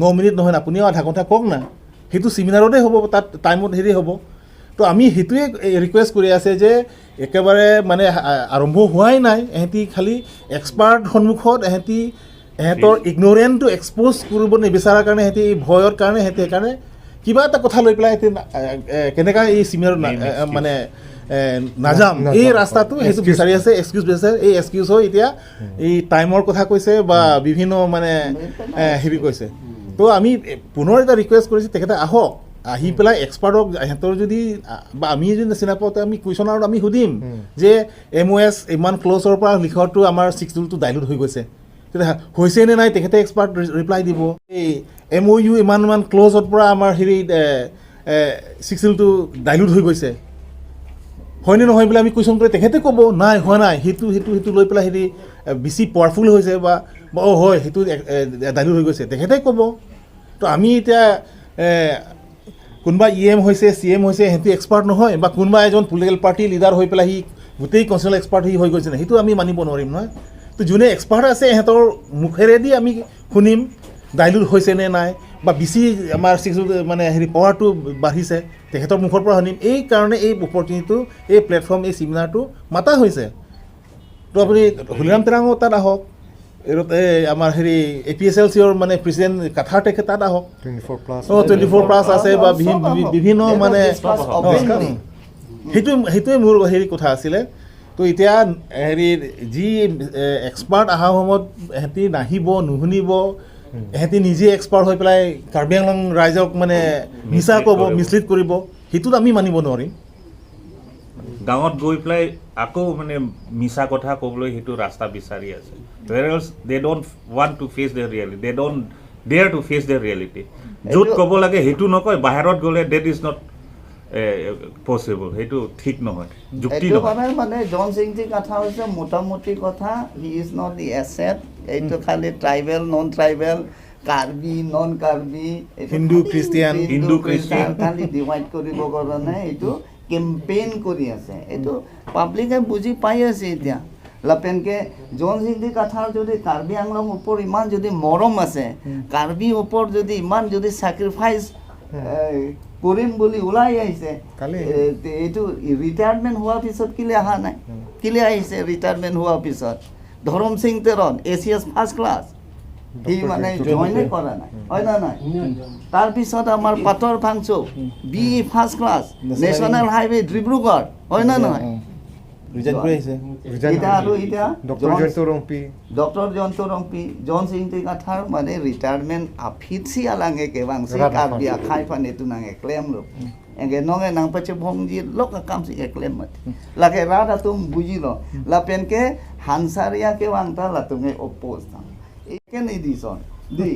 9 মিনিট নহয়, আপুনিও আধা ঘণ্টা কওক না। সেইটো ছেমিনাৰতে হ'ব, তাত টাইমত হেৰি হ'ব। তো আমি সেইটোৱে ৰিকুৱেষ্ট কৰি আছে যে একেবাৰে মানে আৰম্ভ হোৱাই নাই, এহেঁতি খালি এক্সপাৰ্ট সন্মুখত এহেঁতি এহেঁতৰ ইগনৰেণ্টটো এক্সপ'জ কৰিব নিবিচৰাৰ কাৰণে, সিহঁতি এই ভয়ৰ কাৰণে সিহঁতি সেইকাৰণে কিবা এটা কথা লৈ পেলাই সিহঁতি কেনেকুৱা এই চিমিনাৰত মানে নাযাম, এই ৰাস্তাটো সেইটো বিচাৰি আছে, এক্সকিউজ বিচাৰিছে। এই এক্সকিউজ হৈ এতিয়া এই টাইমৰ কথা কৈছে বা বিভিন্ন মানে হেৰি কৈছে। তো আমি পুনৰ এটা ৰিকুৱেষ্ট কৰিছোঁ, তেখেতে আহক, আহি পেলাই এক্সপাৰ্টক সিহঁতৰ যদি বা আমি যদি চিনা পাওঁ, আমি কুৱেশ্যন আৰু আমি সুধিম যে এমঅ'এছ ইমান ক্ল'জৰ পৰা লিখাটো আমাৰ ছিক্স ৰুলটো ডাইলুট হৈ গৈছে, তেতিয়া হৈছে নে নাই, তেখেতে এক্সপাৰ্ট ৰিপ্লাই দিব। এই এমঅ'ইউ ইমান ইমান ক্ল'জৰ পৰা আমাৰ হেৰি ছিক্স ৰুলটো ডাইলুট হৈ গৈছে হয়নে নহয় বুলি আমি কুৱেশ্যন কৰি তেখেতে ক'ব নাই হোৱা নাই, সেইটো সেইটো সেইটো লৈ পেলাই হেৰি বেছি পাৱাৰফুল হৈছে বা অ' হয় সেইটো ডাইলুট হৈ গৈছে, তেখেতে ক'ব। তো আমি এতিয়া কোনোবা ইএম হৈছে, চিএম হৈছে, সিহঁতি এক্সপাৰ্ট নহয়, বা কোনোবা এজন পলিটিকেল পাৰ্টি লিডাৰ হৈ পেলাই সি গোটেই কনষ্টিটিউচনেল এক্সপাৰ্ট সি হৈ গৈছে, সেইটো আমি মানিব নোৱাৰিম নহয়। তো যোনে এক্সপাৰ্ট আছে সিহঁতৰ মুখেৰেদি আমি শুনিম ডাইলুট হৈছে নে নাই বা বেছি আমাৰ ছিক্স মানে হেৰি পাৱাৰটো বাঢ়িছে, তেখেতৰ মুখৰ পৰা শুনিম। এই কাৰণে এই অপৰচুনিটিটো, এই প্লেটফৰ্ম, এই চেমিনাৰটো মাতা হৈছে। তো আপুনি হলিৰাম তেৰাঙো তাত আহক, এই আমাৰ হেৰি এপিএছএলচিৰ মানে প্ৰেচিডেণ্ট কাথাৰ তেখেত তাত আহক। 24+। অঁ, 24+ আছে বা বিভিন্ন মানে সেইটোৱে মোৰ হেৰি কথা আছিলে। তো এতিয়া হেৰি যি এক্সপাৰ্ট অহা সময়ত সিহঁতি নাহিব, নুশুনিব, সিহঁতি নিজে এক্সপাৰ্ট হৈ পেলাই কাৰ্বি আংলং ৰাইজক মানে মিছা ক'ব, মিছলিড কৰিব, সেইটোত আমি মানিব নোৱাৰিম। গাঁৱত গৈ পেলাই আকৌ মানে মিছা কথা ক'বলৈ সেইটো ৰাস্তা বিচাৰি আছে। They don't want to face the reality, they don't dare to face the reality. য'ত ক'ব লাগে সেইটো নকয়, বাহিৰত গ'লে that is not possible, সেইটো ঠিক নহয়, যুক্তি এইটো নহয়। মানে জন সিং কথা হৈছে মোটামুটি কথা, he is not the asset. এইটো খালি tribal, non tribal, Karbi, non Karbi, Hindu, Christian, Hindu, Christian খালি ডিভাইড কৰিবৰ কাৰণে এইটো কেম্পেইন কৰি আছে। এইটো পাব্লিকে বুজি পাই আছে। এতিয়া লাপেনকে জন সিং কথাৰ যদি কাৰ্বি আংলং ওপৰত ইমান যদি মৰম আছে, কাৰ্বি ওপৰত যদি ইমান যদি চেক্ৰিফাইচ কৰিম বুলি ওলাই আহিছে, এইটো ৰিটায়াৰমেণ্ট হোৱাৰ পিছত কেলে অহা নাই? কেলে আহিছে ৰিটায়াৰমেণ্ট হোৱাৰ পিছত? ধৰম Singh Teron, ACS first class, সি মানে জইনে কৰা নাই, হয় না নাই? তাৰপিছত আমাৰ পাতৰ Phangchu, BE first class, national highway Dibrugarh, হয় না নহয়? ৰিজাইন কৰি আহিছে। এতিয়া আৰু এতিয়া ডক্টৰ জয়ন্ত ৰংপি, ডক্টৰ জয়ন্ত ৰংপি, জন সিং কাথাৰ মানে ৰিটায়াৰমেণ্ট আফিতসি আলাঙে কেবাংসি কাৰ্বি আখাই ফানে তুনাঙে ক্লেম লো এগে নঙে নাং পাছে ভংজি লোক কাম সি ক্লেম মত লাগে রাধা তুম বুজিল লাপেনকে হানসারিয়া কে বাংতা লাতুঙে অপোজ কেন এডিশন দি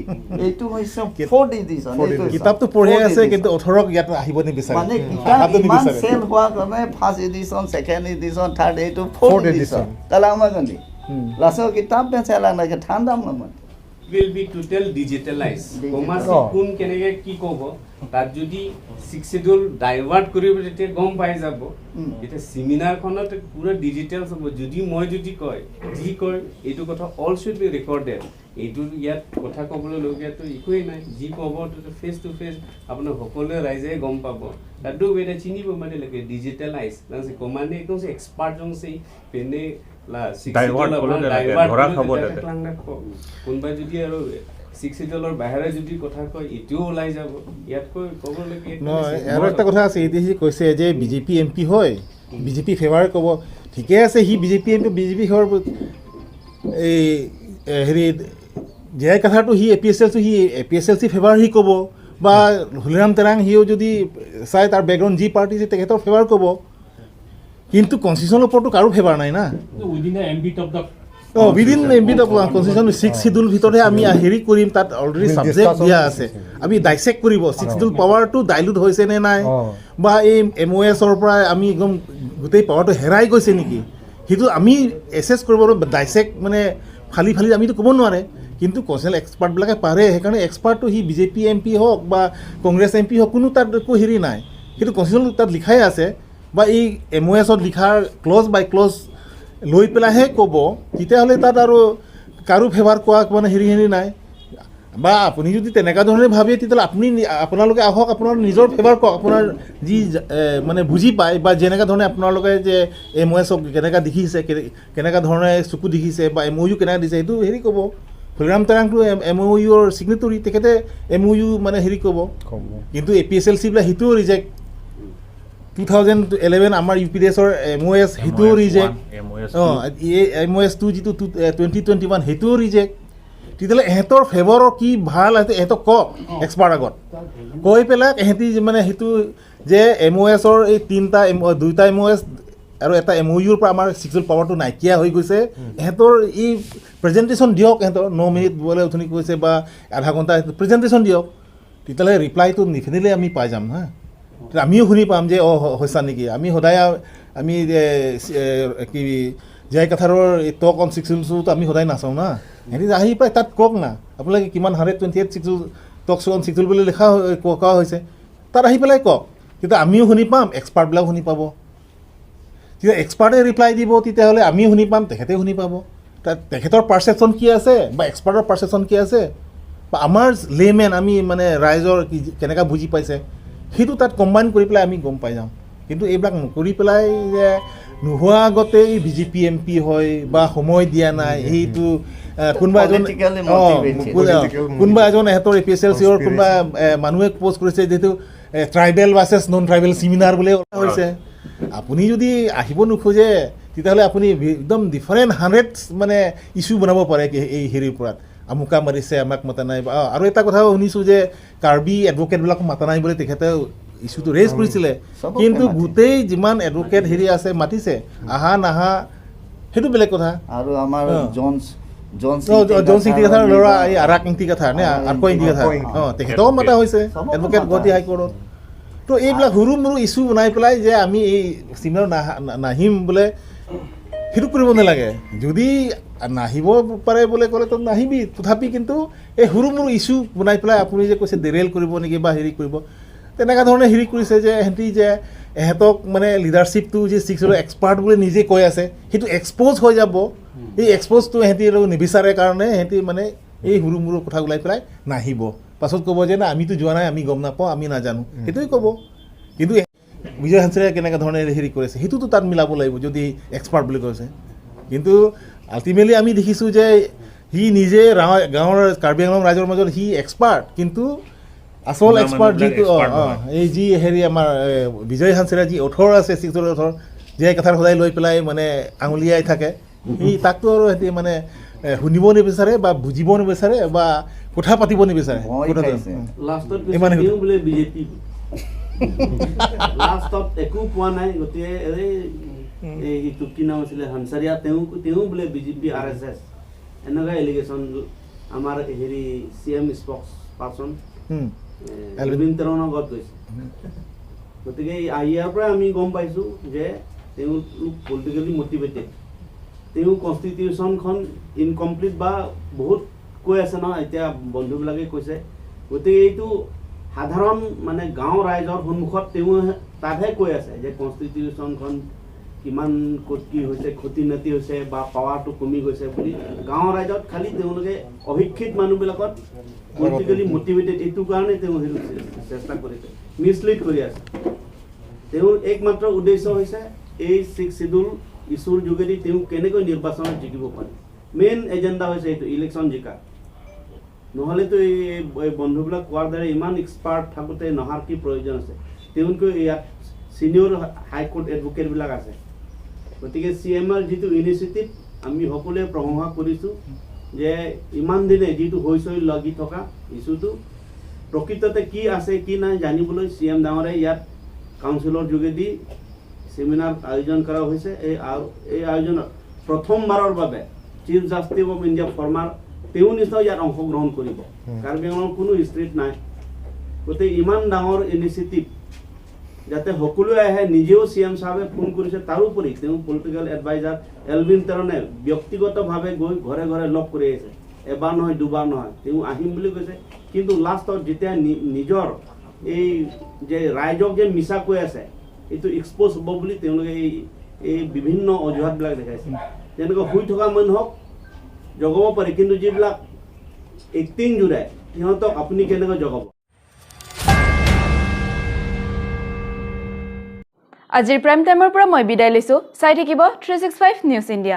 এইটো হৈছে ফ'ৰ্থ এডিশন। কিতাপটো পঢ়ি আছে কিন্তু অথৰক ইয়াত আহিব নিবিচাৰে। মানে কিতাপ ইমান চেল হোৱাৰ কাৰণে first edition, second edition, third, এইটো ফ'ৰ্থ এডিশন। তাহলে আমাৰ গান্ধী লাষ্টৰ কিতাপ বেচা লাগে ঠাণ্ডা মানে will be total digitalise. Commerce কোন কেনেকে কি ক'ব, তাত যদি ছিক্স চিডিউল ডাইভাৰ্ট কৰিব তেতিয়া গম পাই যাব। এতিয়া চিমিনাৰখনত পুৰা ডিজিটেল হ'ব। যদি মই যদি কয় যি কয় এইটো কথা অল should be recorded. এইটো ইয়াত কথা ক'বলৈ লগীয়াতো একোৱেই নাই। যি ক'ব ফেচ টু ফেচ আপোনাৰ সকলোৱে ৰাইজে গম পাব। তাতো এতিয়া চিনিব মানে লাগে ডিজিটেলাইজ কমানে একদম এক্সপাৰ্ট পেনে কোনোবাই যদি আৰু ছিক্স চিডিউলৰ বাহিৰে যদি কথা কয় এইটোও ওলাই যাব। ইয়াতকৈ ক'বলগীয়া নহয়। আৰু এটা কথা আছে, এতিয়া সি কৈছে যে বিজেপি এমপি হয়, বিজেপি ফেভাৰ ক'ব, ঠিকে আছে। সি বিজেপি এমপি, বিজেপি ফেভাৰ, এই হেৰি জে আই কথাটো সি এপিএছএলচি, সি এপিএছএলচি ফেভাৰ সি ক'ব, বা হলিৰাম তেৰাং সিও যদি চাই তাৰ বেকগ্ৰাউণ্ড যি পাৰ্টি আছে তেখেতৰ ফেভাৰ ক'ব, কিন্তু কনষ্টিটিউশ্যনৰ ওপৰতো কাৰো ফেভাৰ নাই না। Within the ambit of the অঁ, within ambit of constitution six schedule ভিতৰতহে আমি হেৰি কৰিম। তাত অলৰেডি ছাবজেক্ট দিয়া আছে, আমি ডাইচেক্ট কৰিব ছিক্স চিডিউল পাৱাৰটো ডাইলুট হৈছে নে নাই, বা এই এম অ' এছৰ পৰা আমি একদম গোটেই পাৱাৰটো হেৰাই গৈছে নেকি, সেইটো আমি এছেছ কৰিব, ডাইচেক্ট মানে ফালি ফালি আমিতো ক'ব নোৱাৰে, কিন্তু কনষ্টিটিউচনেল এক্সপাৰ্টবিলাকে পাৰে। সেইকাৰণে এক্সপাৰ্টটো সি বিজেপি এম পি হওক বা কংগ্ৰেছ এম পি হওক, কোনো তাত একো হেৰি নাই, সেইটো কনষ্টিটিউচন তাত লিখাই আছে বা এই এম অ' এছত লিখাৰ ক্লজ বাই ক্লজ লৈ পেলাইহে ক'ব। তেতিয়াহ'লে তাত আৰু কাৰো ফেভাৰ কোৱা মানে হেৰি হেৰি নাই। বা আপুনি যদি তেনেকুৱা ধৰণে ভাবে, তেতিয়াহ'লে আপুনি আপোনালোকে আহক, আপোনাৰ নিজৰ ফেভাৰ কওক, আপোনাৰ যি মানে বুজি পায় বা যেনেকুৱা ধৰণে আপোনালোকে যে এম অ' এছক কেনেকুৱা দেখিছে, কেনেকুৱা ধৰণে চকু দেখিছে বা এম অ' ইউ কেনেকুৱা দিছে, সেইটো হেৰি ক'ব। হলিৰাম টেৰাংটো এম অ' ইউৰ চিগনেটৰী, তেখেতে এম অ' ইউ মানে হেৰি ক'ব। কিন্তু A P S L C বিলাক সেইটোও ৰিজেক্ট। 2011 আমাৰ ইউ পি ডি এছৰ এম অ' এছ সেইটোও ৰিজেক্ট। অঁ, এই এম অ' এছ টু যিটো 2021 সেইটোও ৰিজেক্ট। তেতিয়াহ'লে ইহঁতৰ ফেভাৰৰ কি ভাল আছে ইহঁতক কওক, এক্সপাৰ্ট আগত কৈ পেলাই ইহঁতি মানে সেইটো যে এম অ' এছৰ এই তিনিটা এম দুটা এম অ' এছ আৰু এটা এম অ' ইউৰ পৰা আমাৰ ছিক্সুৱেল পাৱাৰটো নাইকিয়া হৈ গৈছে, ইহঁতৰ এই প্ৰেজেণ্টেশ্যন দিয়ক। ইহঁতৰ 9 মিনিট বোলে অথনি কৈছে বা আধা ঘণ্টা প্ৰেজেণ্টেশ্যন দিয়ক, তেতিয়াহ'লে ৰিপ্লাইটো ডেফিনেটলি আমি পাই যাম। হা, তেতিয়া আমিও শুনি পাম যে অঁ সঁচা নেকি। আমি সদায় আমি কি জয় কাথাৰৰ এই টক অন ছিক্স আমি সদায় নাচাওঁ না। সিহঁতি আহি পাই তাত কওক না, আপোনালোকে কিমান 128 six talks on six বুলি লিখা কোৱা হৈছে, তাত আহি পেলাই কওক, তেতিয়া আমিও শুনি পাম, এক্সপাৰ্টবিলাক শুনি পাব। তেতিয়া এক্সপাৰ্টে ৰিপ্লাই দিব, তেতিয়াহ'লে আমিও শুনি পাম, তেখেতেও শুনি পাব। তাত তেখেতৰ পাৰচেপশ্যন কি আছে বা এক্সপাৰ্টৰ পাৰচেপশ্যন কি আছে বা আমাৰ লেমেন আমি মানে ৰাইজৰ কি কেনেকুৱা বুজি পাইছে, সেইটো তাত কম্বাইন কৰি পেলাই আমি গম পাই যাম। কিন্তু এইবিলাক নকৰি পেলাই যে নোহোৱা আগতে বিজেপি এম পি হয় বা সময় দিয়া নাই, সেইটো কোনোবা এজন কোনোবা এজন ইহঁতৰ এ পি এছ এল চিৰ কোনোবা মানুহে পষ্ট কৰিছে, যিহেতু tribal versus non tribal seminar বুলিয়ে হৈছে। আপুনি যদি আহিব নোখোজে, তেতিয়াহ'লে আপুনি একদম ডিফাৰেণ্ট হাণ্ড্ৰেড মানে ইছ্যু বনাব পাৰে এই হেৰিৰ ওপৰত, আমুকা মাৰিছে, আমাক মাতা নাই। আৰু এটা কথাও শুনিছোঁ যে কাৰ্বি এডভকেটবিলাকক মাতা নাই বুলি তেখেতে ইছ্যুটো ৰেজ কৰিছিলে, কিন্তু গোটেই যিমান এডভকেট হেৰি আছে মাতিছে, আহা নাহা সেইটো বেলেগ কথা। আৰু আমাৰ জনছ জন সিং কথাৰ ল'ৰা এই আৰাক ইংতি কথা নে আৰ্ক ইংতি কথা, অঁ, তেখেতকো মাতা হৈছে এডভকেট গুৱাহাটী হাইকোৰ্টত। তো এইবিলাক সৰু মৰু ইছ্যু বনাই পেলাই যে আমি এই চিমিনাৰ নাহিম বোলে, সেইটো কৰিব নালাগে। যদি নাহিব পাৰে বোলে ক'লে তো নাহিবি, তথাপি কিন্তু এই সৰু মৰু ইছ্যু বনাই পেলাই আপুনি যে কৈছে ডেৰেল কৰিব নেকি বা হেৰি কৰিব, তেনেকুৱা ধৰণে হেৰি কৰিছে যে এহেঁতি যে এহেঁতক মানে লিডাৰশ্বিপটো যে ছিক্স এক্সপাৰ্ট বুলি নিজে কৈ আছে, সেইটো এক্সপ'জ হৈ যাব। এই এক্সপ'জটো এহেঁতি আৰু নিবিচাৰে কাৰণে এহেঁতি মানে এই সৰু মৰু কথা ওলাই পেলাই নাহিব। পাছত ক'ব যে না, আমিতো যোৱা নাই, আমি গম নাপাওঁ, আমি নাজানো, সেইটোৱে ক'ব। কিন্তু বিজয় হাঞ্চৰে কেনেকুৱা ধৰণে হেৰি কৰিছে, সেইটোতো তাত মিলাব লাগিব যদি এক্সপাৰ্ট বুলি কৈছে। কিন্তু আল্টিমেটলি আমি দেখিছোঁ যে সি নিজে গাঁৱৰ কাৰ্বি আংলং ৰাইজৰ মাজত সি এক্সপাৰ্ট, কিন্তু আচল এক্সপাৰ্ট যিটো অঁ এই যি হেৰি আমাৰ বিজয় হাঞ্চেৰা যি অথৰ আছে, ছিক্সৰ অথৰ, যে কথাৰ সদায় লৈ পেলাই মানে আঙুলিয়াই থাকে, সি তাকতো আৰু সিহঁতি মানে শুনিব নিবিচাৰে বা বুজিব নিবিচাৰে বা কথা পাতিব নিবিচাৰে। লাষ্টত বোলে বিজেপি লাষ্টত একো পোৱা নাই, গতিকে এই এইটো কি নাম আছিলে হানচাৰিয়া, তেওঁ বোলে বিজেপি আৰ এছ এছ, এনেকুৱা এলিগেশ্যন আমাৰ হেৰি চি এম স্পক্স পাৰ্চন এলভিন তেৰণৰ আগত গৈছে। গতিকে ইয়াৰ পৰাই আমি গম পাইছোঁ যে তেওঁলোক পলিটিকেলি মটিভেটেড। তেওঁ কনষ্টিটিউশ্যনখন ইনকমপ্লিট বা বহুত কৈ আছে ন, এতিয়া বন্ধুবিলাকে কৈছে। গতিকে এইটো সাধাৰণ মানে গাঁও ৰাইজৰ সন্মুখত তেওঁ তাতহে কৈ আছে যে কনষ্টিটিউশ্যনখন কিমান ক'ত কি হৈছে, ক্ষতি নাতি হৈছে বা পাৱাৰটো কমি গৈছে বুলি। গাঁৱৰ ৰাইজত খালি তেওঁলোকে অশিক্ষিত মানুহবিলাকত পলিটিকেলি মটিভেটেড, এইটো কাৰণে তেওঁ সেইটো চেষ্টা কৰিছে, মিছলিড কৰি আছে। তেওঁৰ একমাত্ৰ উদ্দেশ্য হৈছে এই ছিক্স চিডিউল ইছ্যুৰ যোগেদি তেওঁ কেনেকৈ নিৰ্বাচনত জিকিব পাৰে। মেইন এজেণ্ডা হৈছে এইটো, ইলেকশ্যন জিকা। নহ'লেতো এই বন্ধুবিলাক কোৱাৰ দৰে ইমান এক্সপাৰ্ট থাকোঁতে নহাৰ কি প্ৰয়োজন আছে? তেওঁলোকে ইয়াত ছিনিয়ৰ হাইকোৰ্ট এডভকেটবিলাক আছে। গতিকে চি এমৰ যিটো ইনিচিয়েটিভ আমি সকলোৱে প্ৰশংসা কৰিছোঁ যে ইমান দিনে যিটো হৈ লাগি থকা ইছ্যুটো প্ৰকৃততে কি আছে কি নাই জানিবলৈ চি এম ডাঙৰীয়াই ইয়াত কাউন্সিলৰ যোগেদি চেমিনাৰ আয়োজন কৰা হৈছে। এই আয়োজনত প্ৰথমবাৰৰ বাবে Chief justice of India former, তেওঁ নিশ্চয় ইয়াত অংশগ্ৰহণ কৰিব। কাৰ্বি আংলঙৰ কোনো হিষ্ট্ৰীত নাই। গতিকে ইমান ডাঙৰ ইনিচিয়েটিভ যাতে সকলোৱে আহে, নিজেও চি এম চাহাবে ফোন কৰিছে। তাৰোপৰি তেওঁ পলিটিকেল এডভাইজাৰ এলভিন তেৰণে ব্যক্তিগতভাৱে গৈ ঘৰে ঘৰে লগ কৰি আহিছে, এবাৰ নহয় দুবাৰ নহয়, তেওঁ আহিম বুলি কৈছে। কিন্তু লাষ্টত যেতিয়া নিজৰ এই যে ৰাইজক যে মিছা কৈ আছে, এইটো এক্সপ'জ হ'ব বুলি তেওঁলোকে এই বিভিন্ন অজুহাতবিলাক দেখাইছে। যেনেকৈ শুই থকা মানুহক জগাব পাৰি, কিন্তু যিবিলাক এক্টিং জোৰাই সিহঁতক আপুনি কেনেকৈ জগাব? আজিৰ প্ৰাইম টাইমৰ পৰা মই বিদায় লৈছোঁ। চাই থাকিব 365 নিউজ ইণ্ডিয়া।